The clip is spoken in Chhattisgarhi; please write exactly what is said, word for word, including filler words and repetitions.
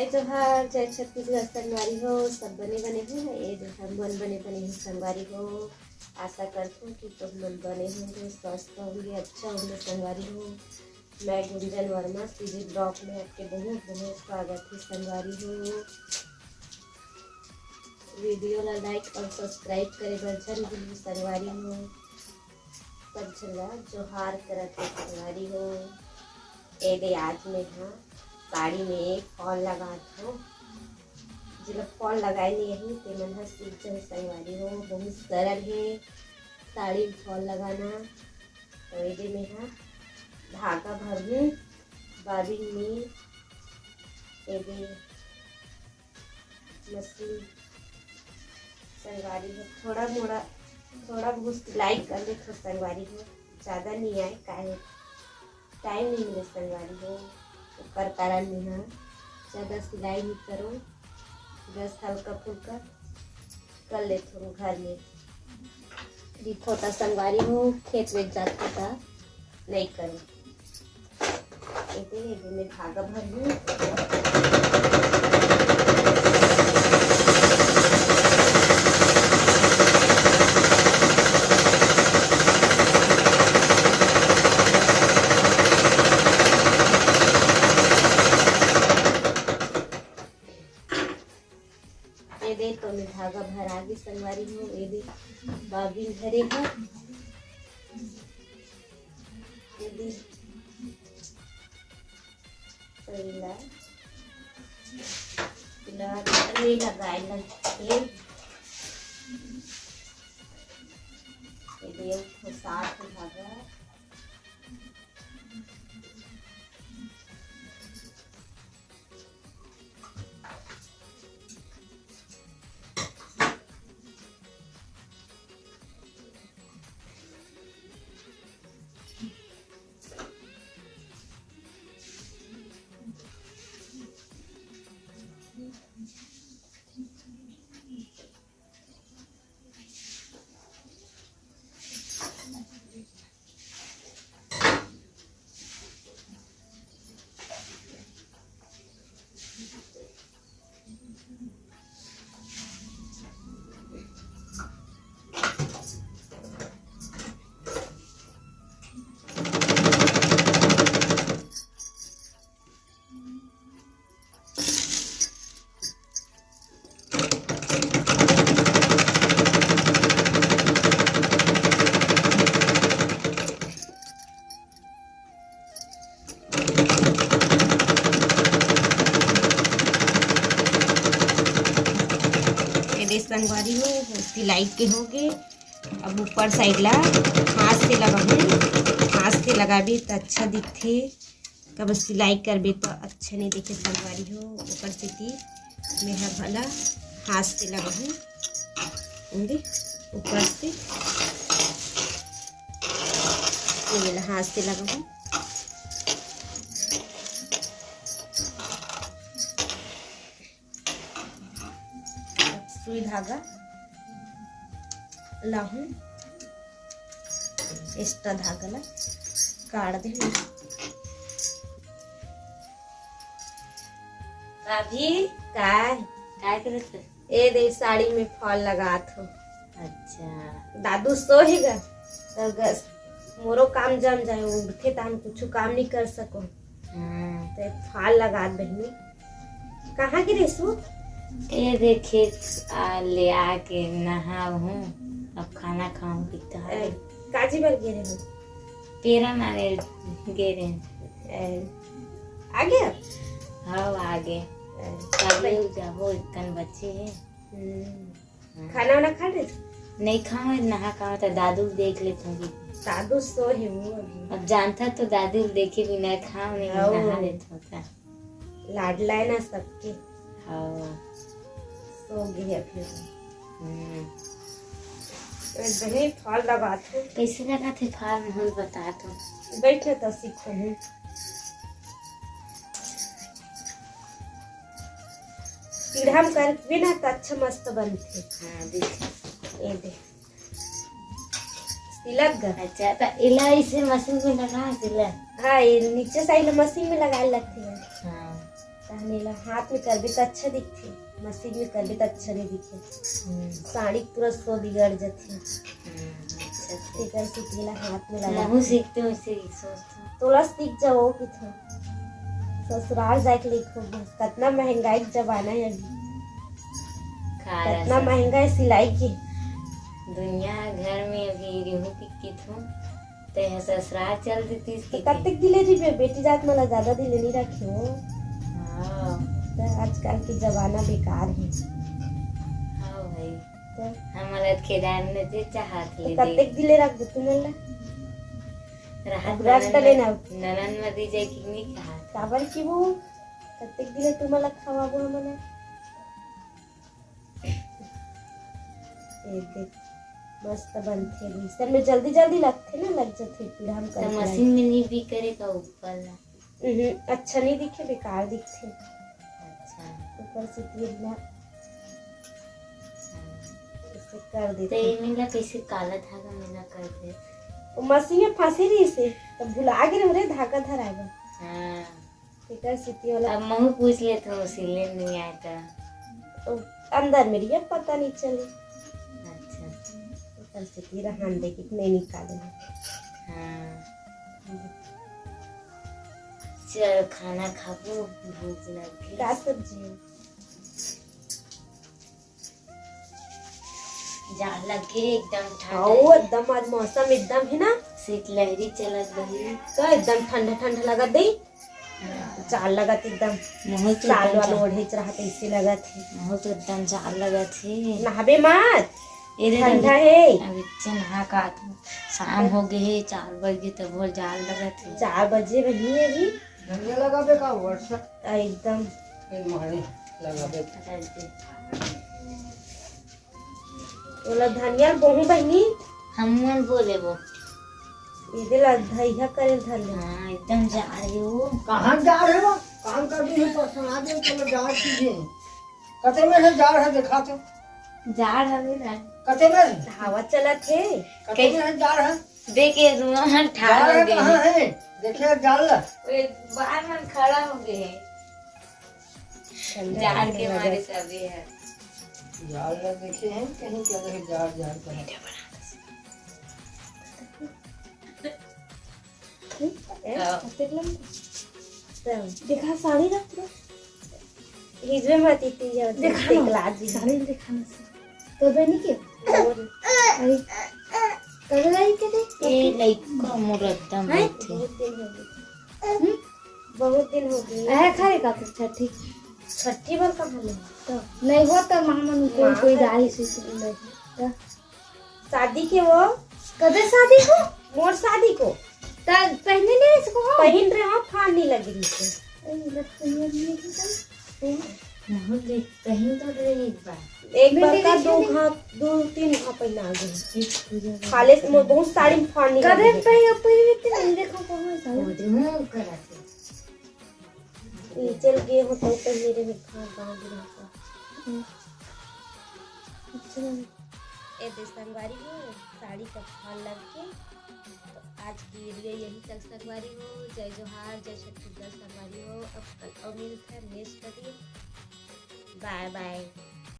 जय जोहार, जय छत्तीसगढ़ संगवारी हो। सब बने बने हो ना? ए दे, हम मन बने बने हो संगवारी हो। आशा करथों कि तुम मन बने होंगे, स्वस्थ होंगे, अच्छा होंगे संगवारी हो। मैं गुंजन वर्मा, सीजी ब्लॉग में आपके बहुत बहुत स्वागत है संगवारी हो। वीडियो ला लाइक और सब्सक्राइब करे बर झन भूलू संगवारी हो। सब झन ला जोहार करत हो संगवारी हो। ए दे, आज मैं हा साड़ी में फॉल लगात हो। जेला फॉल लगाए नहीं आही, ते मन ह सीख जाहू संगवारी हो। बहुत सरल है साड़ी में फॉल लगाना। तो ए दे, मैं हा धागा भरहूँ बाबिन में। ए दे, मशीन संगवारी हो, थोड़ा मोड़ा, थोड़ा बहुत सिलाई कर लेथों संगवारी हो, ज्यादा नहीं आए, काहे टाइम नहीं मिले संगवारी हो, ओकर कारण मैं हा ज्यादा सिलाई नहीं करो, बस हल्का फुल्का कर लेथों घर में। दिखो ता संगवारी हो, खेत में जाथों ता नहीं करो। एदे, एदे में धागा भरहूँ। एदे, तो में धागा भरा गे संगवारी हो। एदे, बाबिन भरे हे। एदे, पहिला, पहिला, ये लगाए लगथे। एदे, एक ठो सात धागा। ये दे संगवारी हो, सिलाई के हो गे। अब ऊपर साइड ला हाथ से लगाहूँ, हाथ से लगाबे त अच्छा दिखथे। कब सिलाई करबे त अच्छा नहीं दिखे संगवारी हो, ओकर सेती मैं ह भला हाथ से लगाहूँ। उंदे ऊपर से ये ला हाथ से लगाहूँ। सुई धागा लाहूँ, एक्स्ट्रा धागा ला काट दे। भाभी, काय? काय करत हस? ए दे, साड़ी में फॉल लगात हो। अच्छा। दादू सो ही गा, तो गस, मोरो काम जम जाए, उठथे त हम कुछ काम नहीं कर सको। हाँ। तो फॉल लगात बहिनी। कहाँ गे रहिस वो? ए दे खेत आ, ले आके नहाहूँ, अब खाना खाहूँ कि कहाँ ए, गे? काजी बर गे रहे हो? पेरा मारे गे रहे। ए, आ गया? हाँ, आ गए। ए, काली जाबो, इतन बच्चे हैं। हम्म। हाँ। खाना वाना खा ले? नहीं खाओ, नहा खाओ तो दादू देख लेते होंगे। दादू सो है वो अभी। अब जानता तो दादू देखे बिना खाओ नहीं, हाँ। नहा लेते होता। लाडला है ना सबके। हाँ। सो गए अभी। हम्म। ए, बहिनी, फॉल लगात हो। कैसे लगात हे फॉल, मोहन बता तो। बैठे तो सीखो हूँ। पीढ़ा में करबे ना त अच्छा मस्त बनथे। हाँ, देख। ए दे। सिलत गा। अच्छा, त एला इसे मशीन में लगा सिला? हाँ, ये नीचे साइड मशीन में लगाए लगथे। हाँ। पहने ला हाथ में करबे त अच्छा दिखथे, मशीन में करबे त अच्छा नहीं दिखे। हम्म, साड़ी पूरा सो बिगड़ जथे। हम्म, अच्छा से। तेकर से तेला हाथ में लगा। महू सीखते हो, इसे सोचते हो। तोला सीख जाओ कि था ससुराल जाए के लिए खूब मस्त। कितना महंगाई के जमाना है अभी, खा कितना महंगा है सिलाई के। दुनिया घर में अभी रिहू पिक्की थू, ते ह ससुराल चल देती तो कतेक दिले रहिबे बेटी जात मला ज्यादा दिले नहीं रखे हो। हाँ। तो आजकल के जमाना बेकार है। हाँ भाई। तो हमारा केदार ने जे चाहत ले दे। कतेक दिले रख दे तू मन ला? राहत अब रख डले ना। ननन में दी जाए कि नहीं चाहत। काबर की वो कतेक दिले तू मन ला खवाबो हमन ला? ए देख, मस्त बनथे अभी। सर में जल्दी जल्दी लगथे ना, लग जथे कीड़ा हम तो मशीन में नहीं भी करे का ऊपर ला। हम्म, अच्छा नहीं दिखे, बेकार दिखथे। अच्छा। ऊपर से तीर ला हाँ। ऐसे कर तो देथे। ये मिला कैसे काला धागा मिला कर दे। वो मशीन में फंसे रही से, तब भुला गे रे धागा धराए बर। हाँ। तेकर सेती वाला अब महू पूछ लेत हो सिले नहीं आए तो। तो अंदर में रिया पता नहीं चले। अच्छा। तेकर सेती रहन दे कि नहीं निकाले। हाँ। चल खाना खाबो, भूख लग गई। का सब्जी है? जाड़ लगे एकदम ठंड आओ है। एकदम आज मौसम एकदम है ना, शीतलहरी चलत रही। तो एकदम ठंडा ठंडा लगा दे। जाड़ लगत एकदम। महू तो साल एकदम वाल जाड़, ओढ़े रहत ऐसे लगत है। महू तो एकदम जाड़ लगत है। नहाबे मत, ये रे ठंडा रवि, है। अब इच्छे नहा का आत हूँ। शाम हो गए है, चार बज गए तब वो जाड़ लगत है। चार बजे बनी है अभी। धनिया लगाबे का वर्षा? आ, एकदम ए मारे लगाबे। रख दे। ओला धनिया बोहू बहनी। हम मन बोले वो। ये दे ला धैया करे धर ले। हाँ एकदम जाड़ है वो। कहाँ जाड़ है वो? काम कर दी है, पसंद आ जाए, चलो जाड़ कीजिए। कते में है जाड़ है, देखा तो। जाड़ हवे ना। कते में है? हवा चलत है। कते में है जाड़ है? देखे रुआ मन ठाड़ जाड़ हो है, गए कहाँ हैं। है? देखिए जाड़ ला। वे बाहर मन खड़ा हो गए हैं। जाड़ के मारे सभी है। जाड़ ला देखे हैं कहीं क्या देखे जाड़ जाड़ का है। ए, हाँ। देख लो। तो देखा साड़ी रख दो। हिजवे मत इतनी जाओ, देखा देख ना। ला जी। साड़ी देखा ना से। तो बनी के? और अरे, कब लाई के दे? ए लइका मोर एकदम हैं? बैठे। बहुत दिन हो गए। बहुत दिन हो गए। है खाए का तो छठी? छठी बार कहाँ ले? तो नहीं हो तो मामा ने कोई, कोई दाई से सुन ले। तो शादी के वो कदे शादी हो? मोर शादी को तो पहने नहीं इसको हो? पहिन रहे हो, फाड़ नहीं लगी नीचे। महू देख कहीं तो रहे एक बार। एक बार का दो घात, दो तीन घात पहना गए। एक पूजा खाले से मोर बहुत साड़ी में फाड़ नहीं कदे लगी। पहन पहन के नहीं देखो कौन है साड़ी। ओदे मुंह करत है। नीचे गए हो तो पहने रहे घात बांध रहे हो। अच्छा। ए दे संगवारी हो, साड़ी का फाल लग के। तो आज की वीडियो यही तक संगवारी हो। जय जोहार, जय छत्तीसगढ़ संगवारी हो। अब कल और मिलते हैं नेक्स्ट दिन। बाय बाय।